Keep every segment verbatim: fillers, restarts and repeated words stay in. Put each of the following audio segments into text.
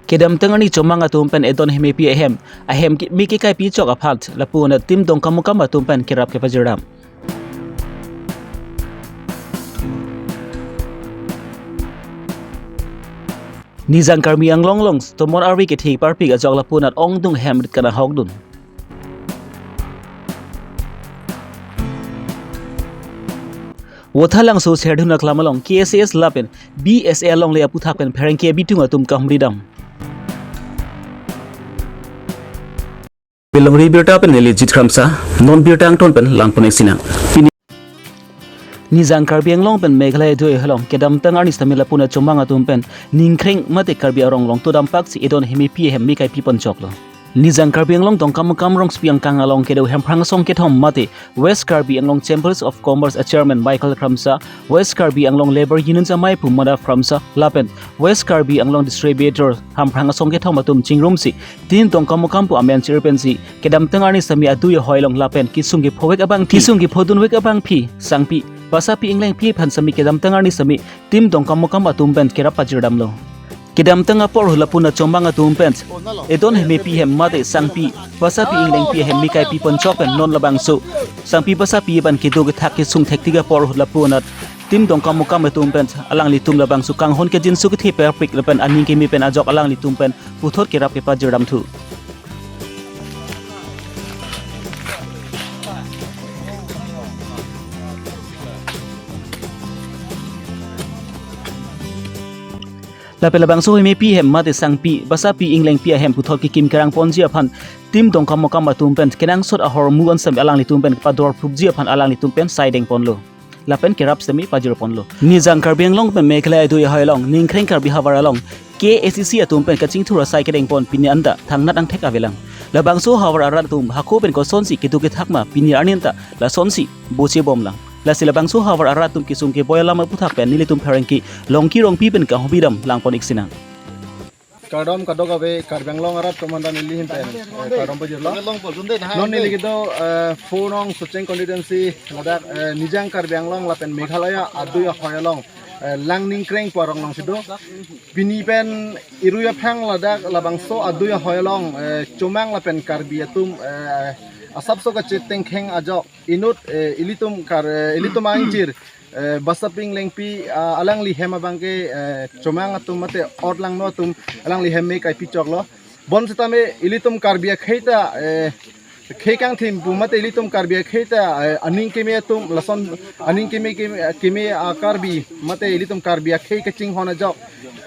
Kedamtang arni chomang atum pen Edon Hemepi ahem, ahem ki-, mi kekai pi chok aphan, lapu anat Team Dongkamukam atum pen kerap kepajirdam. Nijang Karbi Anglong along tomon arve kethe parpik ajok lapu anat ongdung hem rit kana hokdun. Vothatlangso Serdihun aklam along K S A S lapen B S A alongle aputhak pen pherangke bitung atum kahumridam. Belongri birta pen neli Jit Kramsa, non birta angton pen langpon-ik sinang. Pini Nijang Karbi Anglong pen Meghalaya adui ahoi along kedamtang arni sitame lapu anat chomang atum pen ningkreng mate Karbi arong long to dampak si Edon Hemepi ahem mi kekai pi pon choklo. Nijang Karbi Anglong Dongkamukam rongsopi angkang along kedo Hemprang asong kethom mate West Karbi Anglong Chambers of Commerce a Chairman Michael Kramsa, West Karbi Anglong Labour Union amei pu Madhav Kramsa, lapen West Karbi Anglong Distributor Hemprang asong kethom atum chingrumsi Team Dongkamukam pu amen chir pensi kedamtang arni sitame adui ahoi along lapen kesung kephovek abangphi, kesung kephodunvek abangphi, sangpi basapi inglengpi aphan sitame kedamtang arni sitame Team Dongkamukam atum pen kerap pajirdamlo. Kedamtang apor ahut lapu anat chomang atum pen Edon Hemepi ahem mate sangpi basapi inglengpi ahem mi kekai pi pon chok pen non labangso sangpi basapi aphan kedo kethak kesung thektik apor ahut lapu anat Team Dongkamukam atum pen alanglitum labangso kanghon kejinso kethe parpik lapen aning keme pen ajok alanglitum pen puthot kerap kepajirdam thu. Lapen labangso Hemepi ahem mate sangpi basapi inglengpi ahem puthot kekim kerang ponji aphan Team Dongkamukam atum pen kenangsot ahormu an sitame alanglitum pen pador phrukji aphan alanglitum pen saideng ponlo. Lapen kerap sitame pajir ponlo. Nijang Karbi Anglong pen Meghalaya adui ahoi along ningkreng Karbi havar along K S A C atum pen kachingthur asai kedeng pon pini anta thangnat angthek avelang. Labangso havar arat atum hako pen kosonsi kedo kethak ma pini arni anta lasonsi boche bomlang. Lasi labangso havar arat atum kesung keboi alam aputhak pen nelitum pherangke Longki Rongpi pen kahumridam langpon-ik sinang. Kardom kadokave Karbi Anglong arat atum aphan ta neli ahin pen, eh, kardom pajirlo. Non neli kedo, eh, four nong Socheng constituency ladak, eh, Nijang Karbi Anglong lapen Meghalaya adui ahoi along, eh, lang ningkreng pu arong alongsi do. Pini pen irui aphrang ladak labangso adui ahoi along, eh, chomang lapen Karbi atum, eh, asapso kachetengkheng ajok inut, eh, ilitum kar, eh, ilitum aingjir, eh, basapi inglengpi, ah, alangli hem abangke, eh, chomang atum mate ot langno atum alangli hem mi kekai pi choklo. Bonsitame ilitum Karbi akhei ta, eh, khei kangthim pu mate ilitum Karbi akhei ta, eh, aning keme atum lason aning keme keme, keme, ah, Karbi mate ilitum Karbi akhei kachinghon ajok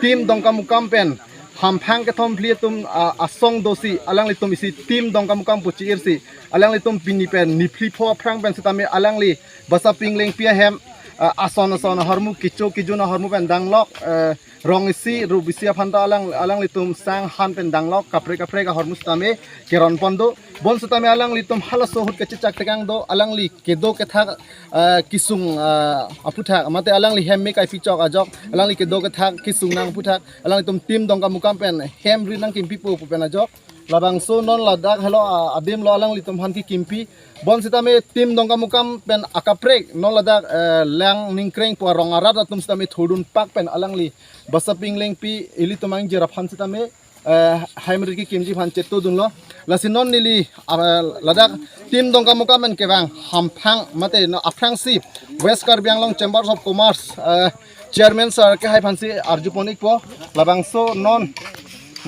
Team Dongkamukam pen Hemprang kethom phli atum, ah, asong dosi alanglitum isi Team Dongkamukam pu chi-irsi alanglitum pini pen niphli pho aphrang pen sitame alangli basapi inglengpi ahem, ah, ason ason ahormu kecho kejun ahormu pen danglok, eh, rong isi rup isi aphan ta alang alanglitum sang han pen danglok kaprek kaprek ahormu sitame keron pon do. Bonsitame alanglitum halaso ahut kachechak tekang do alangli kedo kethak, eh, kesung, eh, aputhak mate alangli hem mi kekai pi chok ajok alangli kedo kethak kesung nang aputhak alanglitum Team Dongkamukam pen hem ri nangkimpipo pu pen ajok. Labangso non ladak helo, ah, adim lo alanglitum aphan kekimpi. Bonsitame Team Dongkamukam pen akaprek non ladak, eh, lang ningkreng pu arong arat atum sitame thurdun pak pen alangli basapi inglengpi ilitum aingjir aphan sitame, eh, hem ri kekimji aphan chetodunlo. Lasi non neli, ah, ladak Team Dongkamukam pen kevang Hemprang mate non aphrangsi West Karbi Anglong Chambers of Commerce, eh, Chairman sir kehai aphansi arjupon-ikpo. Labangso non,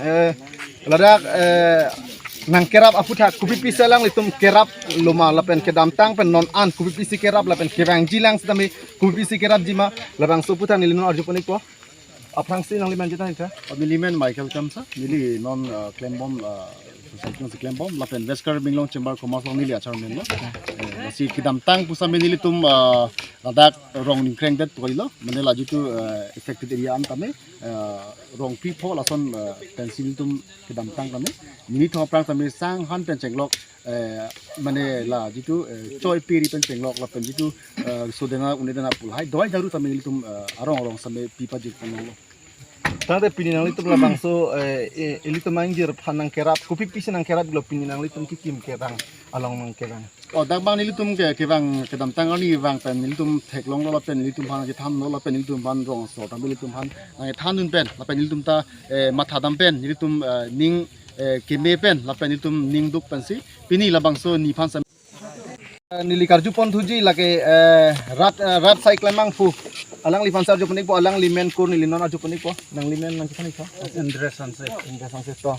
eh, ladak, eh, nangkerap aputhak kopi pisi alanglitum keraplo ma lapen kedamtang pen non an kopi pisi kerap lapen kevangji lang sitame kopi pisi kerapji ma labangso aputhak neli non arjupon-ikpo. Aphrangsi nangli men jita ika? Oh, neli men Michael Kramsa, neli non, uh, klembom, uh, society si klembom, lapen West Karbi Anglong Chamber Commerce along neli a chairman lo. Eh, lasi kedamtang pusitame nelitum, uh, ladak rong ningkreng det tukalilo, mane la jitu, uh, affected area an tame, uh, rong phli pho lason, uh, pensi nelitum kedamtang tame, neli thom aphrang tame sang han pen chenglok, eh, mane la jitu, eh, choi piri pen chenglok lapen jitu, eh, sodena unedena pu lahai dawai daru tame nelitum, eh, arong arong sitame pi pajir ponlo. Tangte pini nanglitum labangso, eh, eh, ilitum aingjir aphan nangkerap, kopi pisi nangkeraplo pini nanglitum kekim kevang. along nangkevang. O, dak abang nelitum ke kevang kedamtang arni vang pen nelitum theklonglo lapen nelitum aphan kethanlo lapen nelitum aphan rong asor ta nelitum aphan nangthandun pen lapen nelitum ta, eh, mathadam pen nelitum, eh, ning, eh, keme pen lapen nelitum ning duk pensi pini labangso nephan sa- Eh, neli karjupon thuji lake, eh, rat, eh, rat sai klemang phu. Alangliphan sa arjupon ikpo, alangli men kur neli non arjupon ikpo. Nangli men nangkephan ikpo. Indra Sangse. Indra Sangse to.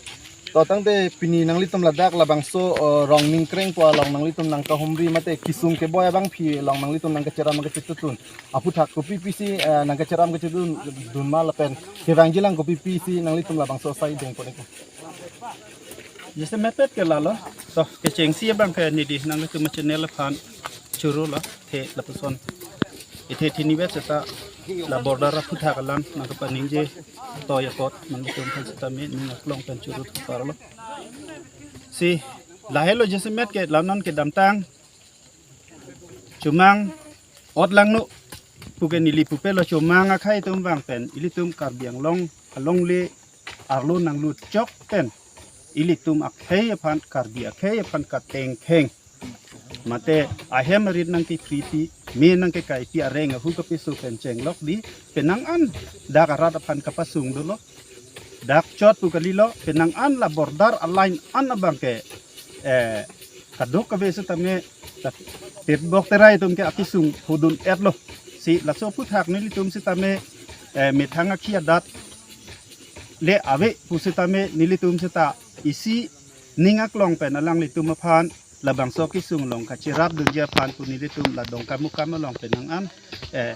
To tangte pini nanglitum ladak labangso, eh, rong ningkreng pu along nanglitum nangkahumri mate kesung keboi abangpi along nanglitum nangkacheram nangkachetutun. Aphuthak kopi pisi, eh, nangkacheram kachetutun dun ma lapen kevangjilang kopi pisi nanglitum labangso sai dengpon ikpo. Jasemet ke lalo. To kechengsi abang ke neli nanglitum channel aphan choro lo the lapuson. Ithe thinivet seta la border aphuthak alam nangkapaningje toy apot nanglitum aphan seta me ning aklong pen choro thuparlo. Si lahelo jasemet ke la non kedamtang Chomang ot langno puke neli pupelo Chomang akhei atum vang pen ilitum Karbi Anglong alongle arlo nanglut chok pen ilitum akhei aphan Karbi akhei aphan katengkheng mate ahem arit nangkepripi me nangkekaipi areng ahu kapeso pen chenglok di penang an dak arat aphan kapasung dolo. Dak chot pu kalilo penang an la border a-line an abang ke, eh, kadokave setame ta- tet bok terai atum ke akesung phodun etlo. Si laso aphuthak nelitum setame, eh, methang akhi adat le ave pu setame nelitum seta isi ning aklong pen alanglitum aphan labangso kesung along kacherap dunji aphan pu nelitum la Dongkamukam along penang an, eh,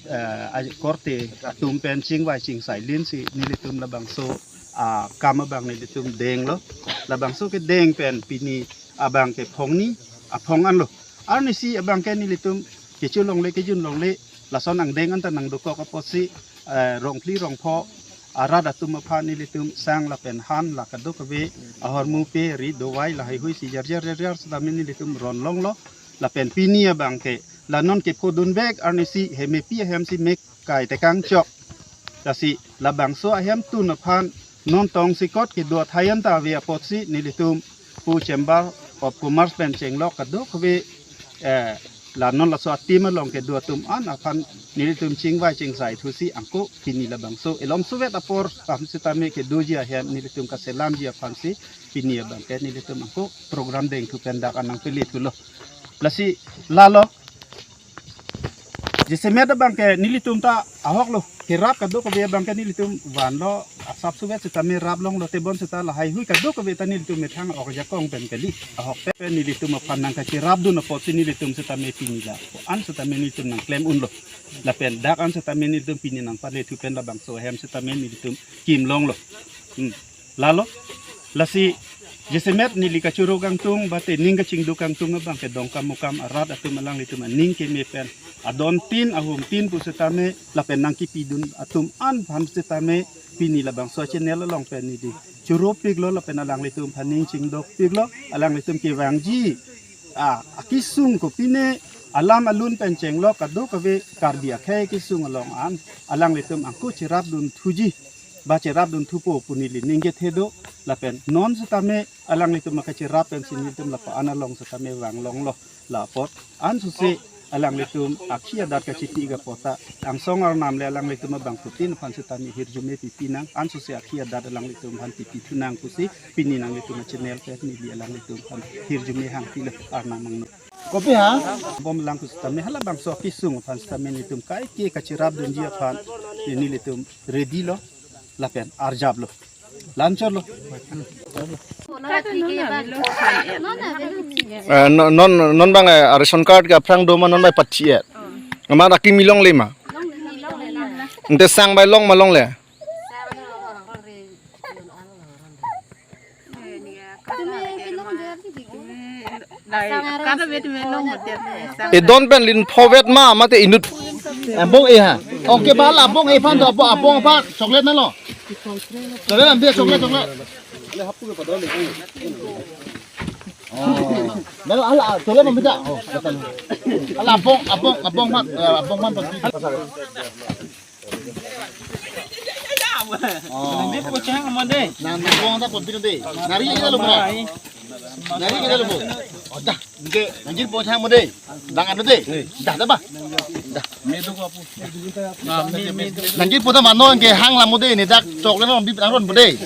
eh, ai korte atum pen chingvai chingsai linsi nelitum labangso, ah, kam abang nelitum denglo. Labangso kedeng pen pini abang ke phongni aphong anlo. Arnisi abang ke nelitum kecho longle kejun longle lason angdeng anta nangdokok apotsi, eh, rongphli rongpho arat atum aphan nelitum sang lapen han la kadokave ahormu pe ri dovai lahaihui si jarjar jarjar setame nelitum ron longlo. Lapen pini abang ke la non kephodunvek arnisi hemepi ahem si mek kai tekang chok. Lasi labangso ahemtun aphan non tongsi kot kedo athai anta ave apotsi nelitum pu Chamber of Commerce pen chenglok kadokave, eh, la non laso a-team along kedo atum an aphan nelitum chingvai chingsai thusi angko pini labangso elom suvet apor kam setame kedoji ahem nelitum kaselamji aphansi pini abang ke nelitum angko program dengthu pen dak an nangpele thulo. Lasi lalo jasemet abang ke nelitum ta ahoklo kerap kadokave abang ke nelitum vanlo asap suvet setame rap longlo tebon seta lahaihui kadokave ta nelitum methang ok ajakong pen kali ahok pen nelitum aphan nangkacherap dun apotsi nelitum setame pini la ko-an setame nelitum nangklem unlo. Lapen dak an setame nelitum pini nangpale thu pen labangso ahem setame nelitum kim longlo. Hmm. Lalo, lasi jasemet neli kachoro kangtung, bate ning kachingduk kangtung abang ke Dongkamukam arat atum alanglitum aning keme pen adon tin, ahum tin pu setame, lapen nangkepidun atum an aphan setame, pini labangso channel along pen neli choro piklo, lapen alanglitum aphan ning chingdok piklo, alanglitum kevangji, ah, akesung kopine alam alun pen chenglok kadokave Karbi akhei kesung along an, alanglitum angko cherap dun thuji. Ba cherap dun thupo pu neli ningje thedo lapen non setame alanglitum akacherap pensi nelitum lapu-an along setame vang longlo la apot ansose alanglitum akhi adat kachiti ik apot ta angsong arnam le alanglitum abangphutin aphan setame hirjume pipi nang ansose akhi adat alanglitum aphan pipi thu nang pusi pini nanglitum a-channel pen neli alanglitum aphan hirjume hangpilo arnam angno. Kopi ha? Bom lang pu setame halabangso akesung aphan setame nelitum kaike kacherap dunji aphan nelitum ready lo lapen arjap lo. Lanchor lo. Eh, non, non, non bang, eh, ration card ke aphrang doma non bang pachi eh. Amat akimi longle ma. Ante sang bang long ma longle. Edon pen lin phovet ma mate inut. Abong e ha. Okay, ba la abong e aphan do, abong, abong aphan chocolate na lo. Chocolate na, chocolate, chocolate. Oh. Melo ala chocolate ma bida. Oh, betul. Ala abong, abong, abong aphan, eh, abong aphan pasti. Oh. Nang abong ta pon pino de. Nari ina lo bra. Nari kita lupo. Oh, dah. Nangke, nangke po sa mo de. Dangan mo de. Dah, dah ba. Dah. Nangke po ta mano nangke hang lamo de. Ni dak chocolate mo bip angron mo de.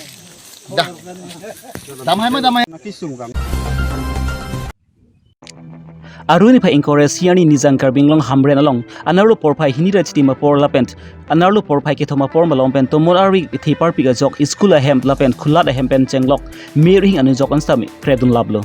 Dah. Damhai mo, damhai. Aruni pha ingkore siani Nijang Karbi Anglong Hamren along anerlo porphai hini ra chitim apor lapen anerlo porphai kethom apor malom pen tomon arvi kethe parpik ajok school ahem lapen khulat ahem pen chenglok me rihing anujok an sitame kredun laplo.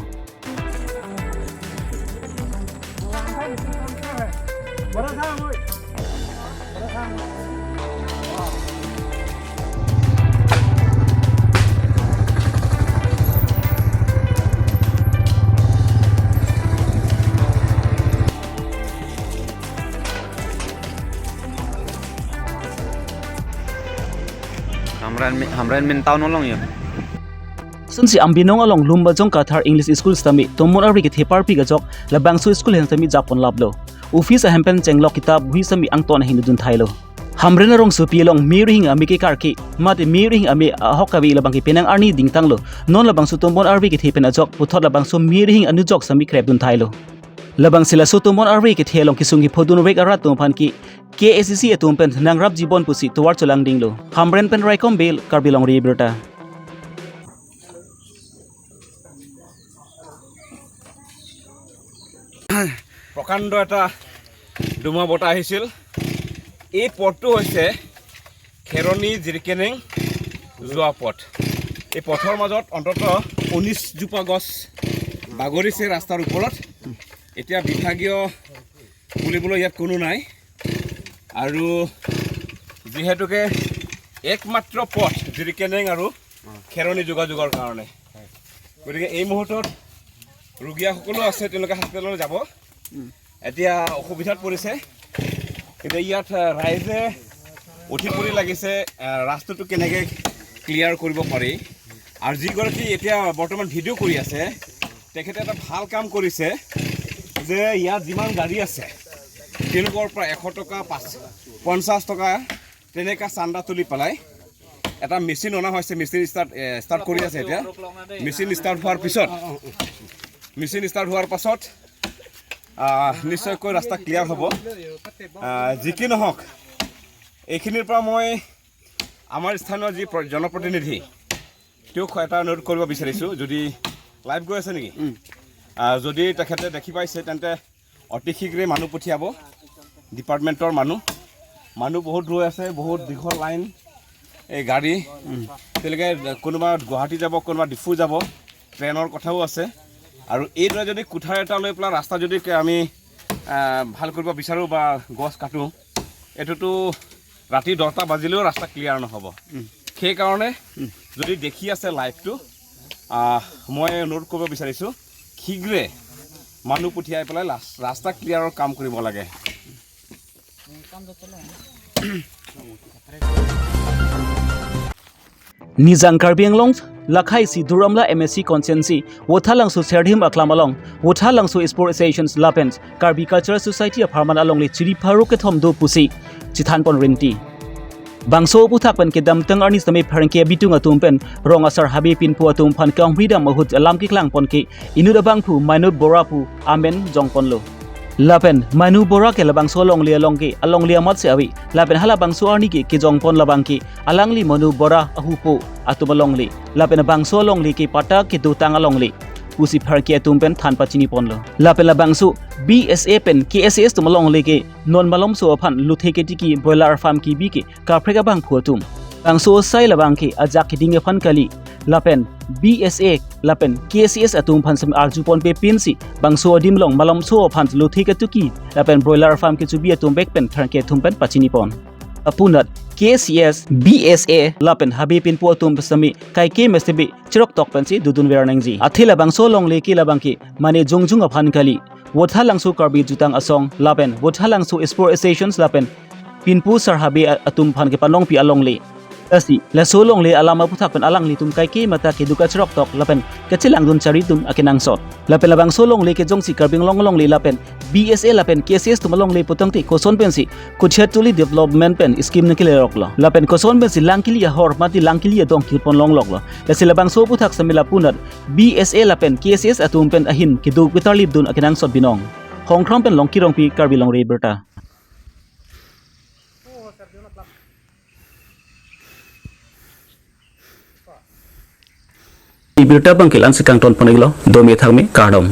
Hamren mi-, Hamren min town along ya. Sunsi Ambinong along Lumbajong Kathar English School sitame tomon arvi kethe parpik ajok labangso school ahem sitame japon laplo. Office ahem pen chenglok kitap bohi sitame angton ahin dun thailo. Hamren arongsopi along me rihing ame kekarke mate me rihing ame ahok kave labangke penang arni dingtanglo. Non labangso tomon arvi kethe pen ajok puthot labangso me rihing anujok sitame kredun thailo. Labangsi laso tomon arvi kethe along kesung kephodun vek arat atum aphan ke K A C C atum pen nangrap jibon pusi tovar cholangdinglo. Hamren pen Raikom Bey, Karbi Longri Abirta. প্ৰকাণ্ড এটা ধুমুহা বতাহ আহিছিল। এই পথটো হৈছে খেৰণি জিৰিকেনেং যোৱা পথ। এই পথৰ মাজত অন্ততঃ ঊনৈশ জোপা গছ বাগৰিছে ৰাস্তাৰ ওপৰত। এতিয়া বিভাগীয় বুলিবলৈ ইয়াত কোনো নাই। আৰু যিহেতুকে একমাত্ৰ পথ জিৰিকেনেং আৰু খেৰণি যোগাযোগৰ কাৰণে, গতিকে এই মুহূৰ্তত ৰোগীয়া সকলো আছে, তেওঁলোকে হস্পিটেললৈ যাব। এতিয়া অসুবিধাত পৰিছে। এতিয়া ইয়াত, আহ, ৰাইজে উঠি পৰি লাগিছে, আহ, ৰাস্তাটো কেনেকে ক্লিয়াৰ কৰিব পাৰি। আৰু যিগৰাকী এতিয়া বৰ্তমান ভিডিঅ' কৰি আছে, তেখেতে এটা ভাল কাম কৰিছে যে ইয়াত যিমান গাড়ী আছে, তেওঁলোকৰ পৰা এশ টকা, পাঁচ, পঞ্চাশ টকা তেনেকা চান্দা তুলি পেলাই এটা মেচিন অনা হৈছে। মেচিন ষ্টাৰ্ট, এ, ষ্টাৰ্ট কৰি আছে এতিয়া। মেচিন ষ্টাৰ্ট হোৱাৰ পিছত, মেচিন ষ্টাৰ্ট হোৱাৰ পাছত, আহ, নিশ্চয়কৈ ৰাস্তা ক্লিয়াৰ হ'ব। আহ, যি কি নহওক, এইখিনিৰ পৰা মই আমাৰ স্থানীয় যি প্ৰ-, জনপ্ৰতিনিধি, তেওঁক এটা অনুৰোধ কৰিব বিচাৰিছোঁ, যদি লাইভ গৈ আছে নেকি? উম। আহ, যদি তেখেতে দেখি পাইছে, তেন্তে অতি শীঘ্ৰে মানুহ পঠিয়াব, ডিপাৰ্টমেণ্টৰ মানুহ। মানুহ বহুত ৰৈ আছে, বহুত দীঘল লাইন, এই গাড়ী। উম। তেওঁলোকে কোনোবা গুৱাহাটী যাব, কোনোবা ডিফু যাব, ট্ৰেইনৰ কথাও আছে। আৰু এইদৰে যদি কুঠাৰ এটা লৈ পেলাই ৰাস্তা যদি কে-, আমি, আহ, ভাল কৰিব বিচাৰোঁ বা গছ কাটো, এইটোতো ৰাতি দহটা বাজিলেও ৰাস্তা ক্লিয়াৰ নহ'ব। উম। সেইকাৰণে উম। যদি দেখি আছে লাইভটো, আহ, মই অনুৰোধ কৰিব বিচাৰিছোঁ, শীঘ্ৰে মানুহ পঠিয়াই পেলাই লাচ-, ৰাস্তা ক্লিয়াৰৰ কাম কৰিব লাগে। Nijang Karbi Anglong, lakhai si Duar Amla M A C constituency, Vothatlangso Serdihim Aklam along, Vothatlangso Sport Associations lapen Karbi Cultural Society apharman alongle chiri pharo kethom do pusi chethanpon rinti. Bangso aputhak pen kedamtang arni sitame pherangke abitung atum pen rong asar habe pinpo atum aphan ke-ongri dam ahut alam keklangpon ke inut abangphu Mainut Bora pu amen jongponlo. Lapen Mainut Bora ke labangso alongle along ke alongle amat si ave. Lapen halabangso arni ke kejongpon labang ke alangli Mainut Bora ahupo atum alongle. Lapen bangso alongle ke patta kedotang alongle pusi pherangke atum pen than pachiniponlo. Lapen labangso B S A pen K S A S atum alongle ke non malomso aphan lothe ketiki broiler farm kebi ke kaprek abangphu atum. Bangso asai labang ke ajak keding aphan kali. Lapen B S A lapen K S A S atum aphan sitame arjuponpe pinsi bangso adim along malomso aphan lothe ketuki lapen broiler farm kechobi atum bek pen pherangke atum pen pachinipon. Apunat K S A S, B S A lapen habe pinpo atum sitame kaike mestebe chiroktok pensi dodun ver nangji. Athe labangso alongle ke labang ke mane jongjung aphan kali. Vothatlangso Karbi Jutang Asong lapen Vothatlangso Sport Associations lapen pinpo sar habe a-, atum aphan kepanongpi alongle. Lasi laso alongle alam aputhak pen alanglitum kaike mata keduk kachiroktok lapen kachelangdun chari atum akenangsot. Lapen labangso alongle ke jongsi Karbi Anglong alongle lapen B S A lapen K C S atum alongle putangte koson pensi Kuchituli development pen scheme nangkele roklo. Lapen koson pensi lang kili ahor mati lang kili adong kihut pon longloklo. Lasi labangso aputhak sami lapunat B S A lapen K C S atum pen ahin keduk petarlip dun akenangsot binong. Hongkhrong pen Longki Rongpi, Karbi Longri Abirta. Abirta abang ke la-ansi kangton pon-iklo, dome thakme, kardom.